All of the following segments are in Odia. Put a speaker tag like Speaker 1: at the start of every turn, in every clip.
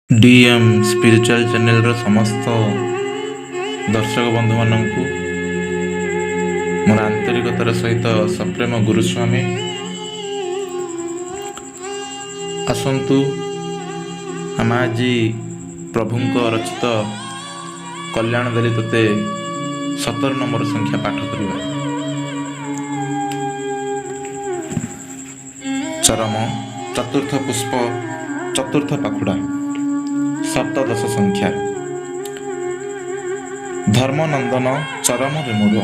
Speaker 1: ଡିଏମ୍ ସ୍ପିରିଚୁଆଲ୍ ଚ୍ୟାନେଲର ସମସ୍ତ ଦର୍ଶକ ବନ୍ଧୁମାନଙ୍କୁ ମୋର ଆନ୍ତରିକତାର ସହିତ ସପ୍ରେମ ଗୁରୁସ୍ୱାମୀ। ଆସନ୍ତୁ, ଆମେ ଆଜି ପ୍ରଭୁଙ୍କ ରଚିତ କଲ୍ୟାଣ ଦେଲି ତୋତେ 17 ନମ୍ବର ସଂଖ୍ୟା ପାଠ କରିବା। ଚରମ, ଚତୁର୍ଥ ପୁଷ୍ପ, ଚତୁର୍ଥ ପାଖୁଡ଼ା, ସପ୍ତଦଶ ସଂଖ୍ୟା। ଧର୍ମନନ୍ଦନ ଚରମରେ ମୋର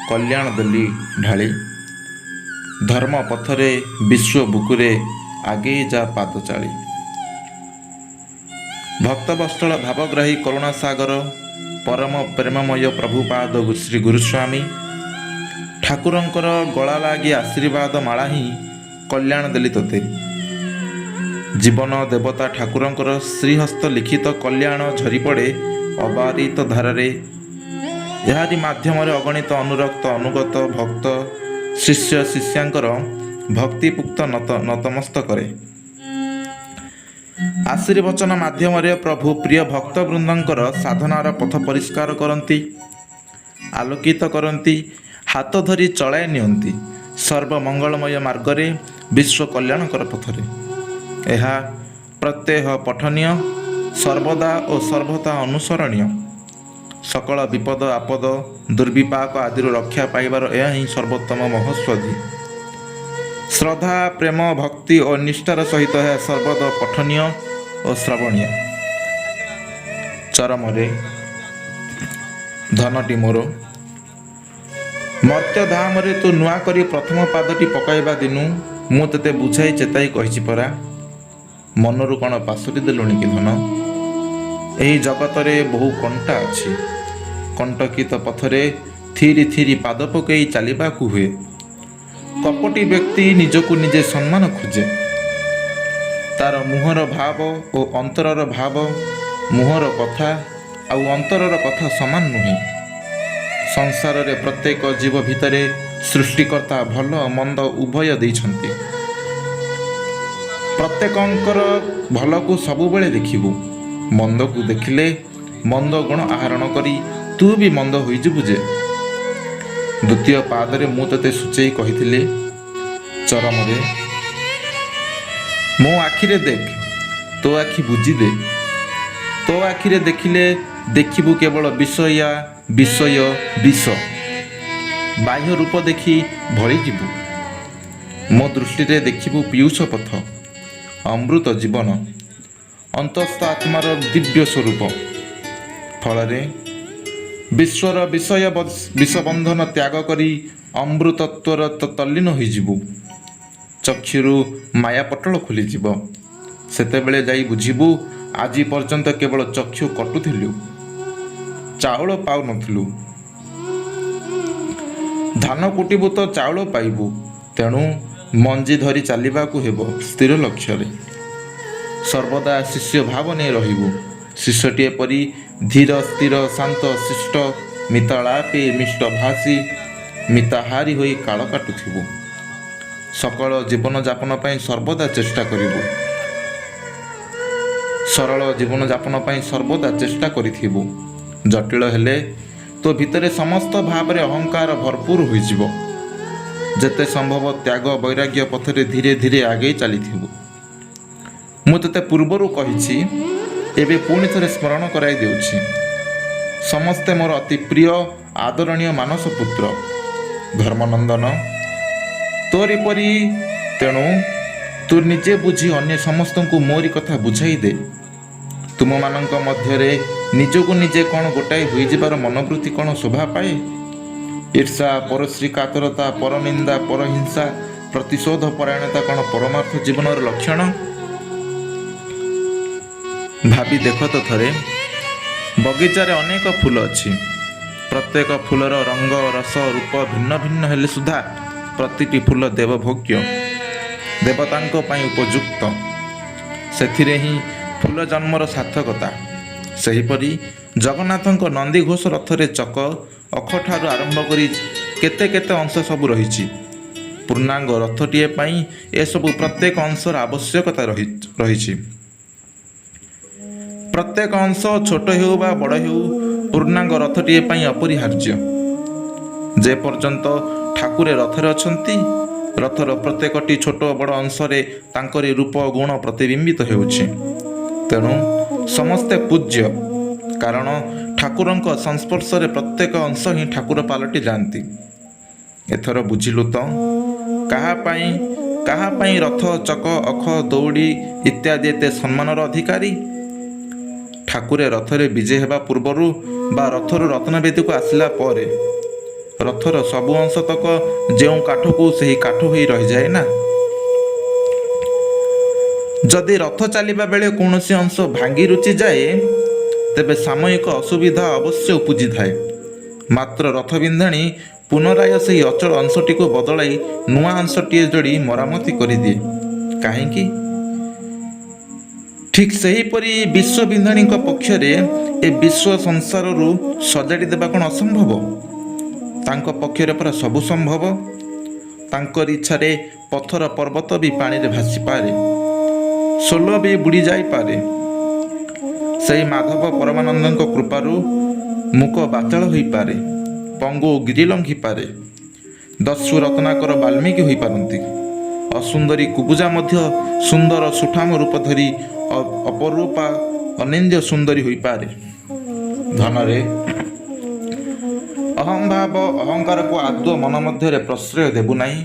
Speaker 1: କଲ୍ୟାଣ ଦେଲି ଢାଳି, ଧର୍ମ ପଥରେ ବିଶ୍ୱ ବୁକୁରେ ଆଗେଇ ଯା ପାଦ ଚାଳି। ଭକ୍ତବତ୍ସଳ ଭାବଗ୍ରାହୀ କରୁଣାସାଗର ପରମ ପ୍ରେମମୟ ପ୍ରଭୁପାଦ ଶ୍ରୀ ଗୁରୁସ୍ୱାମୀ ଠାକୁରଙ୍କର ଗଳା ଲାଗି ଆଶୀର୍ବାଦ ମାଳା ହିଁ କଲ୍ୟାଣ ଦେଲି ତୋତେ। ଜୀବନ ଦେବତା ଠାକୁରଙ୍କର ଶ୍ରୀହସ୍ତ ଲିଖିତ କଲ୍ୟାଣ ଝରିପଡ଼େ ଅବାରିତ ଧାରାରେ। ଏହାରି ମାଧ୍ୟମରେ ଅଗଣିତ ଅନୁରକ୍ତ ଅନୁଗତ ଭକ୍ତ ଶିଷ୍ୟ ଶିଷ୍ୟାଙ୍କର ଭକ୍ତିପୁକ୍ତ ନତମସ୍ତ କରେ। ଆଶୀର୍ବଚନ ମାଧ୍ୟମରେ ପ୍ରଭୁ ପ୍ରିୟ ଭକ୍ତବୃନ୍ଦଙ୍କର ସାଧନାର ପଥ ପରିଷ୍କାର କରନ୍ତି, ଆଲୋକିତ କରନ୍ତି, ହାତ ଧରି ଚଳାଇ ନିଅନ୍ତି ସର୍ବମଙ୍ଗଳମୟ ମାର୍ଗରେ, ବିଶ୍ୱ କଲ୍ୟାଣକର ପଥରେ। ଏହା ପ୍ରତ୍ୟହ ପଠନୀୟ, ସର୍ବଦା ଓ ସର୍ବଥା ଅନୁସରଣୀୟ। ସକଳ ବିପଦ ଆପଦ ଦୁର୍ବିପାକ ଆଦିରୁ ରକ୍ଷା ପାଇବାର ଏହା ହିଁ ସର୍ବୋତ୍ତମ ମହୌଷଧି। ଶ୍ରଦ୍ଧା, ପ୍ରେମ, ଭକ୍ତି ଓ ନିଷ୍ଠାର ସହିତ ଏହା ସର୍ବଦା ପଠନୀୟ ଓ ଶ୍ରବଣୀୟ। ଚରମରେ, ଧନଟି ମୋର, ମର୍ତ୍ତ୍ୟଧାମରେ ତୁ ନୂଆ କରି ପ୍ରଥମ ପାଦଟି ପକାଇବା ଦିନୁ ମୁଁ ତୋତେ ବୁଝାଇ ଚେତାଇ କହିଛି ପରା। ମନରୁ କ'ଣ ପାଶୋରି ଦେଲୁଣି କି ଧନ? ଏହି ଜଗତରେ ବହୁ କଣ୍ଟା ଅଛି। କଣ୍ଟକିତ ପଥରେ ଥିରି ଥିରି ପାଦ ପକାଇ ଚାଲିବାକୁ ହୁଏ। କପଟି ବ୍ୟକ୍ତି ନିଜକୁ ନିଜେ ସମ୍ମାନ ଖୋଜେ। ତାର ମୁହଁର ଭାବ ଓ ଅନ୍ତରର ଭାବ, ମୁହଁର କଥା ଆଉ ଅନ୍ତରର କଥା ସମାନ ନୁହେଁ। ସଂସାରରେ ପ୍ରତ୍ୟେକ ଜୀବ ଭିତରେ ସୃଷ୍ଟିକର୍ତ୍ତା ଭଲ ମନ୍ଦ ଉଭୟ ଦେଇଛନ୍ତି। ପ୍ରତ୍ୟେକଙ୍କର ଭଲକୁ ସବୁବେଳେ ଦେଖିବୁ। ମନ୍ଦକୁ ଦେଖିଲେ ମନ୍ଦ ଗୁଣ ଆହରଣ କରି ତୁ ବି ମନ୍ଦ ହୋଇଯିବୁ ଯେ। ଦ୍ୱିତୀୟ ପାଦରେ ମୁଁ ତୋତେ ସୂଚେଇ କହିଥିଲି। ଚରମରେ, ମୋ ଆଖିରେ ଦେଖ, ତୋ ଆଖି ବୁଜିଦେ। ତୋ ଆଖିରେ ଦେଖିଲେ ଦେଖିବୁ କେବଳ ବିଷୟା ବିଷୟ ବିଷ। ବାହ୍ୟ ରୂପ ଦେଖି ଭଳିଯିବୁ। ମୋ ଦୃଷ୍ଟିରେ ଦେଖିବୁ ପୀୟୁଷ ପଥ, ଅମୃତ ଜୀବନ, ଅନ୍ତସ୍ଥ ଆତ୍ମାର ଦିବ୍ୟ ସ୍ୱରୂପ। ଫଳରେ ବିଶ୍ୱର ବିଷୟ ବିଷବନ୍ଧନ ତ୍ୟାଗ କରି ଅମୃତତ୍ୱର ତଲ୍ଲୀନ ହୋଇଯିବୁ। ଚକ୍ଷୁରୁ ମାୟାପଟଳ ଖୋଲିଯିବ। ସେତେବେଳେ ଯାଇ ବୁଝିବୁ, ଆଜି ପର୍ଯ୍ୟନ୍ତ କେବଳ ଚକ୍ଷୁ କଟୁଥିଲୁ, ଚାଉଳ ପାଉନଥିଲୁ। ଧାନ କୁଟିବୁ ତ ଚାଉଳ ପାଇବୁ। ତେଣୁ ମଞ୍ଜି ଧରି ଚାଲିବାକୁ ହେବ ସ୍ଥିର ଲକ୍ଷ୍ୟରେ। ସର୍ବଦା ଶିଷ୍ୟ ଭାବ ନେଇ ରହିବୁ। ଶିଷ୍ୟଟିଏ ପରି ଧୀର ସ୍ଥିର ଶାନ୍ତ ଶିଷ୍ଟ, ମିତାଳାପେ ମିଷ୍ଟଭାଷୀ, ମିତାହାରୀ ହୋଇ କାଳ କାଟୁଥିବୁ। ସକଳ ଜୀବନଯାପନ ପାଇଁ ସର୍ବଦା ଚେଷ୍ଟା କରିବୁ। ସରଳ ଜୀବନଯାପନ ପାଇଁ ସର୍ବଦା ଚେଷ୍ଟା କରିଥିବୁ। ଜଟିଳ ହେଲେ ତୋ ଭିତରେ ସମସ୍ତ ଭାବରେ ଅହଙ୍କାର ଭରପୁର ହୋଇଯିବ। ଯେତେ ସମ୍ଭବ ତ୍ୟାଗ ବୈରାଗ୍ୟ ପଥରେ ଧୀରେ ଧୀରେ ଆଗେଇ ଚାଲିଥିବୁ। ମୁଁ ତୋତେ ପୂର୍ବରୁ କହିଛି, ଏବେ ପୁଣି ଥରେ ସ୍ମରଣ କରାଇ ଦେଉଛି। ସମସ୍ତେ ମୋର ଅତି ପ୍ରିୟ ଆଦରଣୀୟ ମାନସ ପୁତ୍ର ଧର୍ମନନ୍ଦନ, ତୋରି ପରି। ତେଣୁ ତୁ ନିଜେ ବୁଝି ଅନ୍ୟ ସମସ୍ତଙ୍କୁ ମୋରି କଥା ବୁଝାଇ ଦେ। ତୁମମାନଙ୍କ ମଧ୍ୟରେ ନିଜକୁ ନିଜେ କ'ଣ ଗୋଟାଏ ହୋଇଯିବାର ମନୋବୃତ୍ତି କ'ଣ ଶୋଭା ପାଏ? ଈର୍ଷା, ପରଶ୍ରୀ କାତରତା, ପରନିନ୍ଦା, ପରହିଂସା, ପ୍ରତିଶୋଧ ପରାୟଣତା କ'ଣ ପରମାର୍ଥ ଜୀବନର ଲକ୍ଷଣ? ଭାବି ଦେଖ ତ ଥରେ। ବଗିଚାରେ ଅନେକ ଫୁଲ ଅଛି। ପ୍ରତ୍ୟେକ ଫୁଲର ରଙ୍ଗ, ରସ, ରୂପ ଭିନ୍ନ ଭିନ୍ନ ହେଲେ ସୁଦ୍ଧା ପ୍ରତିଟି ଫୁଲ ଦେବଭୋଗ୍ୟ, ଦେବତାଙ୍କ ପାଇଁ ଉପଯୁକ୍ତ। ସେଥିରେ ହିଁ ଫୁଲ ଜନ୍ମର ସାର୍ଥକତା। ସେହିପରି ଜଗନ୍ନାଥଙ୍କ ନନ୍ଦିଘୋଷ ରଥରେ ଚକ ଅଖଠାରୁ ଆରମ୍ଭ କରି କେତେ କେତେ ଅଂଶ ସବୁ ରହିଛି। ପୂର୍ଣ୍ଣାଙ୍ଗ ରଥଟିଏ ପାଇଁ ଏସବୁ ପ୍ରତ୍ୟେକ ଅଂଶର ଆବଶ୍ୟକତା ରହିଛି। ପ୍ରତ୍ୟେକ ଅଂଶ ଛୋଟ ହେଉ ବା ବଡ଼ ହେଉ, ପୂର୍ଣ୍ଣାଙ୍ଗ ରଥଟିଏ ପାଇଁ ଅପରିହାର୍ଯ୍ୟ। ଯେ ପର୍ଯ୍ୟନ୍ତ ଠାକୁରେ ରଥରେ ଅଛନ୍ତି, ରଥର ପ୍ରତ୍ୟେକଟି ଛୋଟ ବଡ଼ ଅଂଶରେ ତାଙ୍କରି ରୂପ ଗୁଣ ପ୍ରତିବିମ୍ବିତ ହେଉଛି। ତେଣୁ ସମସ୍ତେ ପୂଜ୍ୟ, କାରଣ ଠାକୁରଙ୍କ ସଂସ୍ପର୍ଶରେ ପ୍ରତ୍ୟେକ ଅଂଶ ହିଁ ଠାକୁର ପାଲଟି ଯାଆନ୍ତି। ଏଥର ବୁଝିଲୁ ତ କାହା ପାଇଁ ରଥ, ଚକ, ଅଖ, ଦଉଡ଼ି ଇତ୍ୟାଦି ଏତେ ସମ୍ମାନର ଅଧିକାରୀ? ଠାକୁରେ ରଥରେ ବିଜେ ହେବା ପୂର୍ବରୁ ବା ରଥରୁ ରତ୍ନବେଦୀକୁ ଆସିଲା ପରେ ରଥର ସବୁ ଅଂଶ ତକ ଯେଉଁ କାଠକୁ ସେହି କାଠ ହୋଇ ରହିଯାଏ ନା? ଯଦି ରଥ ଚାଲିବା ବେଳେ କୌଣସି ଅଂଶ ଭାଙ୍ଗି ରୁଚି ଯାଏ, ତେବେ ସାମୟିକ ଅସୁବିଧା ଅବଶ୍ୟ ଉପୁଜିଥାଏ। ମାତ୍ର ରଥ ବିନ୍ଧାଣି ପୁନରାୟ ସେହି ଅଚଳ ଅଂଶଟିକୁ ବଦଳାଇ ନୂଆ ଅଂଶଟିଏ ଯୋଡ଼ି ମରାମତି କରିଦିଏ। କାହିଁକି? ଠିକ୍ ସେହିପରି ବିଶ୍ୱ ବିନ୍ଧାଣୀଙ୍କ ପକ୍ଷରେ ଏ ବିଶ୍ୱ ସଂସାରରୁ ସଜାଡ଼ି ଦେବା କ'ଣ ଅସମ୍ଭବ? ତାଙ୍କ ପକ୍ଷରେ ପରା ସବୁ ସମ୍ଭବ। ତାଙ୍କର ଇଚ୍ଛାରେ ପଥର ପର୍ବତ ବି ପାଣିରେ ଭାସିପାରେ, ସୋଲ ବି ବୁଡ଼ି ଯାଇପାରେ। ସେଇ ମାଧବ ପରମାନନ୍ଦଙ୍କ କୃପାରୁ ମୂକ ବାଚାଳ ହୋଇପାରେ, ପଙ୍ଗୁ ଗିରି ଲଙ୍ଘିପାରେ, ଦସ୍ୟୁ ରତ୍ନାକର ବାଲ୍ମୀକି ହୋଇପାରନ୍ତି। ଅସୁନ୍ଦରୀ କୁବୁଜା ମଧ୍ୟ ସୁନ୍ଦର ସୁଠାମ ରୂପ ଧରି ଅପରୂପା ଅନିନ୍ଦ୍ୟ ସୁନ୍ଦରୀ ହୋଇପାରେ। ଧନରେ, ଅହଂଭାବ ଅହଙ୍କାରକୁ ଆଦୌ ମନ ମଧ୍ୟରେ ପ୍ରଶ୍ରୟ ଦେବୁ ନାହିଁ।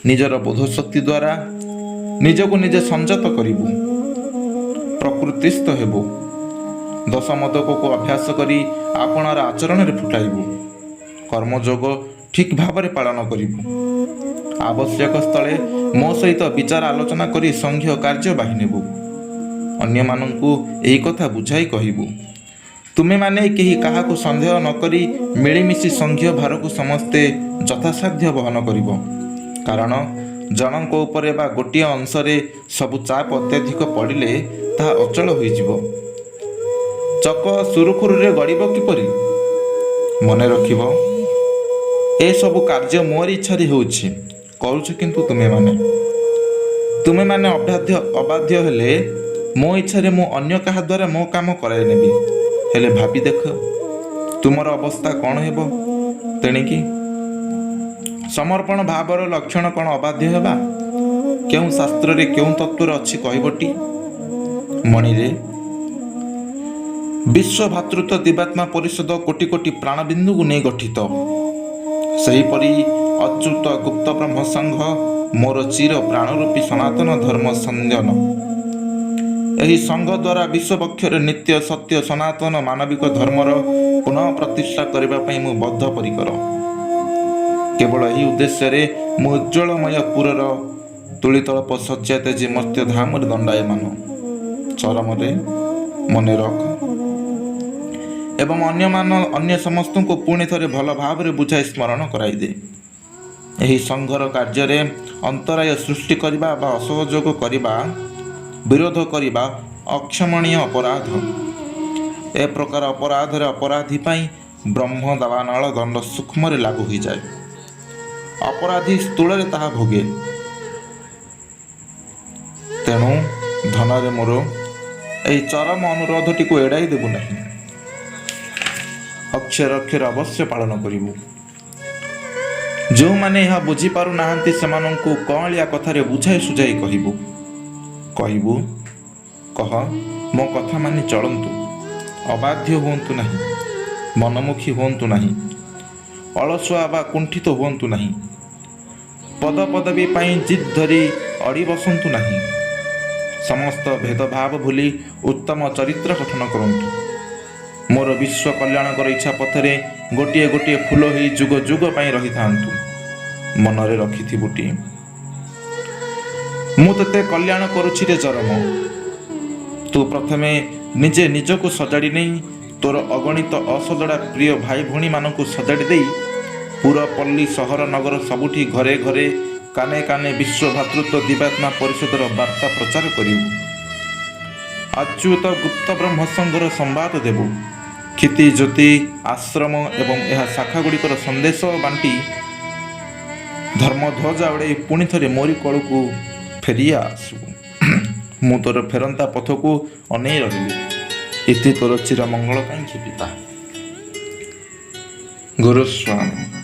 Speaker 1: ନିଜର ବୋଧଶକ୍ତି ଦ୍ୱାରା ନିଜକୁ ନିଜେ ସଂଯତ କରିବୁ, ପ୍ରକୃତିସ୍ଥ ହେବୁ। ଦଶମୋଦକକୁ ଅଭ୍ୟାସ କରି ଆପଣାର ଆଚରଣରେ ଫୁଟାଇବୁ। କର୍ମଯୋଗ ଠିକ୍ ଭାବରେ ପାଳନ କରିବୁ। ଆବଶ୍ୟକ ସ୍ଥଳେ ମୋ ସହିତ ବିଚାର ଆଲୋଚନା କରି ସଂଘୀୟ କାର୍ଯ୍ୟ ବାହି ନେବୁ। ଅନ୍ୟମାନଙ୍କୁ ଏହି କଥା ବୁଝାଇ କହିବୁ। ତୁମେମାନେ କେହି କାହାକୁ ସନ୍ଦେହ ନ କରି ମିଳିମିଶି ସଂଘୀୟ ଭାରକୁ ସମସ୍ତେ ଯଥାସାଧ୍ୟ ବହନ କରିବ। କାରଣ ଜଣଙ୍କ ଉପରେ ବା ଗୋଟିଏ ଅଂଶରେ ସବୁ ଚାପ ଅତ୍ୟଧିକ ପଡ଼ିଲେ ତାହା ଅଚଳ ହୋଇଯିବ। ଚକ ସୁରୁଖୁରୁରେ ଗଡ଼ିବ କିପରି? ମନେ ରଖିବ, ଏସବୁ କାର୍ଯ୍ୟ ମୋରି ଇଚ୍ଛାରେ ହେଉଛି, କରୁଛ କିନ୍ତୁ ତୁମେମାନେ। ତୁମେମାନେ ଅବାଧ୍ୟ ହେଲେ ମୋ ଇଚ୍ଛାରେ ମୁଁ ଅନ୍ୟ କାହା ଦ୍ୱାରା ମୋ କାମ କରାଇ ନେବି। ହେଲେ ଭାବି ଦେଖ, ତୁମର ଅବସ୍ଥା କ'ଣ ହେବ। ତେଣିକି ସମର୍ପଣ ଭାବର ଲକ୍ଷଣ କ'ଣ ଅବାଧ୍ୟ ହେବା? କେଉଁ ଶାସ୍ତ୍ରରେ କେଉଁ ତତ୍ତ୍ୱରେ ଅଛି କହିବଟି? ମଣିରେ, ବିଶ୍ୱ ଭ୍ରାତୃତ୍ୱ ଦିବ୍ୟାତ୍ମା ପରିଷଦ କୋଟି କୋଟି ପ୍ରାଣବିନ୍ଦୁକୁ ନେଇ ଗଠିତ। ସେହିପରି ଅଚ୍ୟୁତ ଗୁପ୍ତ ବ୍ରହ୍ମ ସଂଘ ମୋର ଚିର ପ୍ରାଣରୂପୀ ସନାତନ ଧର୍ମ ସନ୍ଧାନ। ଏହି ସଂଘ ଦ୍ୱାରା ବିଶ୍ୱବକ୍ଷରେ ନିତ୍ୟ ସତ୍ୟ ସନାତନ ମାନବିକ ଧର୍ମର ପୁନଃ ପ୍ରତିଷ୍ଠା କରିବା ପାଇଁ ମୁଁ ବଦ୍ଧପରିକର। କେବଳ ଏହି ଉଦ୍ଦେଶ୍ୟରେ ମୁଁ ଉଜ୍ଜ୍ୱଳମୟ ପୁରର ତୁଳିତଳପ ଶଯ୍ୟା ତେଜି ମର୍ତ୍ତ୍ୟ ଧାମରେ ଦଣ୍ଡାୟମାନ। ଚରମରେ ମନେ ରଖ ଏବଂ ଅନ୍ୟ ସମସ୍ତଙ୍କୁ ପୁଣି ଥରେ ଭଲ ଭାବରେ ବୁଝାଇ ସ୍ମରଣ କରାଇଦେ, ଏହି ସଂଘର କାର୍ଯ୍ୟରେ ଅନ୍ତରାୟ ସୃଷ୍ଟି କରିବା ବା ଅସହଯୋଗ କରିବା, ବିରୋଧ କରିବା ଅକ୍ଷମଣୀୟ ଅପରାଧ। ଏ ପ୍ରକାର ଅପରାଧରେ ଅପରାଧୀ ପାଇଁ ବ୍ରହ୍ମ ଦାବାନଳ ଦଣ୍ଡ ସୂକ୍ଷ୍ମରେ ଲାଗୁ ହୋଇଯାଏ। ଅପରାଧୀ ସ୍ଥୂଳରେ ତାହା ଭୋଗେ। ତେଣୁ ଧନରେ ମୋର, ଏହି ଚରମ ଅନୁରୋଧଟିକୁ ଏଡ଼ାଇ ଦେବୁ ନାହିଁ। ଅକ୍ଷର ଅକ୍ଷର ଅବଶ୍ୟ ପାଳନ କରିବୁ। ଯେଉଁମାନେ ଏହା ବୁଝିପାରୁନାହାନ୍ତି, ସେମାନଙ୍କୁ କଅଁଳିଆ କଥାରେ ବୁଝାଇ ସୁଝାଇ କହିବୁ। କହିବୁ, କହ, ମୋ କଥା ମାନି ଚଳନ୍ତୁ, ଅବାଧ୍ୟ ହୁଅନ୍ତୁ ନାହିଁ, ମନମୁଖୀ ହୁଅନ୍ତୁ ନାହିଁ, ଅଳସୁଆ ବା କୁଣ୍ଠିତ ହୁଅନ୍ତୁ ନାହିଁ, ପଦପଦବୀ ପାଇଁ ଜିଦ୍ ଧରି ଅଡ଼ି ବସନ୍ତୁ ନାହିଁ। ସମସ୍ତ ଭେଦଭାବ ଭୁଲି ଉତ୍ତମ ଚରିତ୍ର ଗଠନ କରନ୍ତୁ। ମୋର ବିଶ୍ୱ କଲ୍ୟାଣକର ଇଚ୍ଛା ପଥରେ ଗୋଟିଏ ଗୋଟିଏ ଫୁଲ ହୋଇ ଯୁଗ ଯୁଗ ପାଇଁ ରହିଥାନ୍ତୁ। ମନରେ ରଖିଥିବୁଟି, ମୁଁ ତୋତେ କଲ୍ୟାଣ କରୁଛି ରେ ଚରମ। ତୁ ପ୍ରଥମେ ନିଜେ ନିଜକୁ ସଜାଡ଼ି ନେଇ ତୋର ଅଗଣିତ ଅସଜଡ଼ା ପ୍ରିୟ ଭାଇ ଭଉଣୀମାନଙ୍କୁ ସଜାଡ଼ି ଦେଇ ପୁର, ପଲ୍ଲୀ, ସହର, ନଗର ସବୁଠି ଘରେ ଘରେ, କାନେ କାନେ ବିଶ୍ୱ ଭ୍ରାତୃତ୍ୱ ଦିବ୍ୟାତ୍ମା ପରିଷଦର ବାର୍ତ୍ତା ପ୍ରଚାର କରିବୁ। ଅଚ୍ୟୁତ ଗୁପ୍ତ ବ୍ରହ୍ମ ସଂଘର ସମ୍ବାଦ ଦେବୁ। କ୍ଷିତି ଜ୍ୟୋତି ଆଶ୍ରମ ଏବଂ ଏହା ଶାଖା ଗୁଡ଼ିକର ସନ୍ଦେଶ ବାଣ୍ଟି ଧର୍ମଧ୍ୱଜା ଉଡ଼େଇ ପୁଣି ଥରେ ମୋରି କୋଳକୁ ଫେରି ଆସିବୁ। ମୁଁ ତୋର ଫେରନ୍ତା ପଥକୁ ଅନେଇ ରହିଲି। ଇତି ତୋର ଚିର ମଙ୍ଗଳକାଂକ୍ଷୀ ପିତା। ଗୁରୁସ୍ୱାମୀ।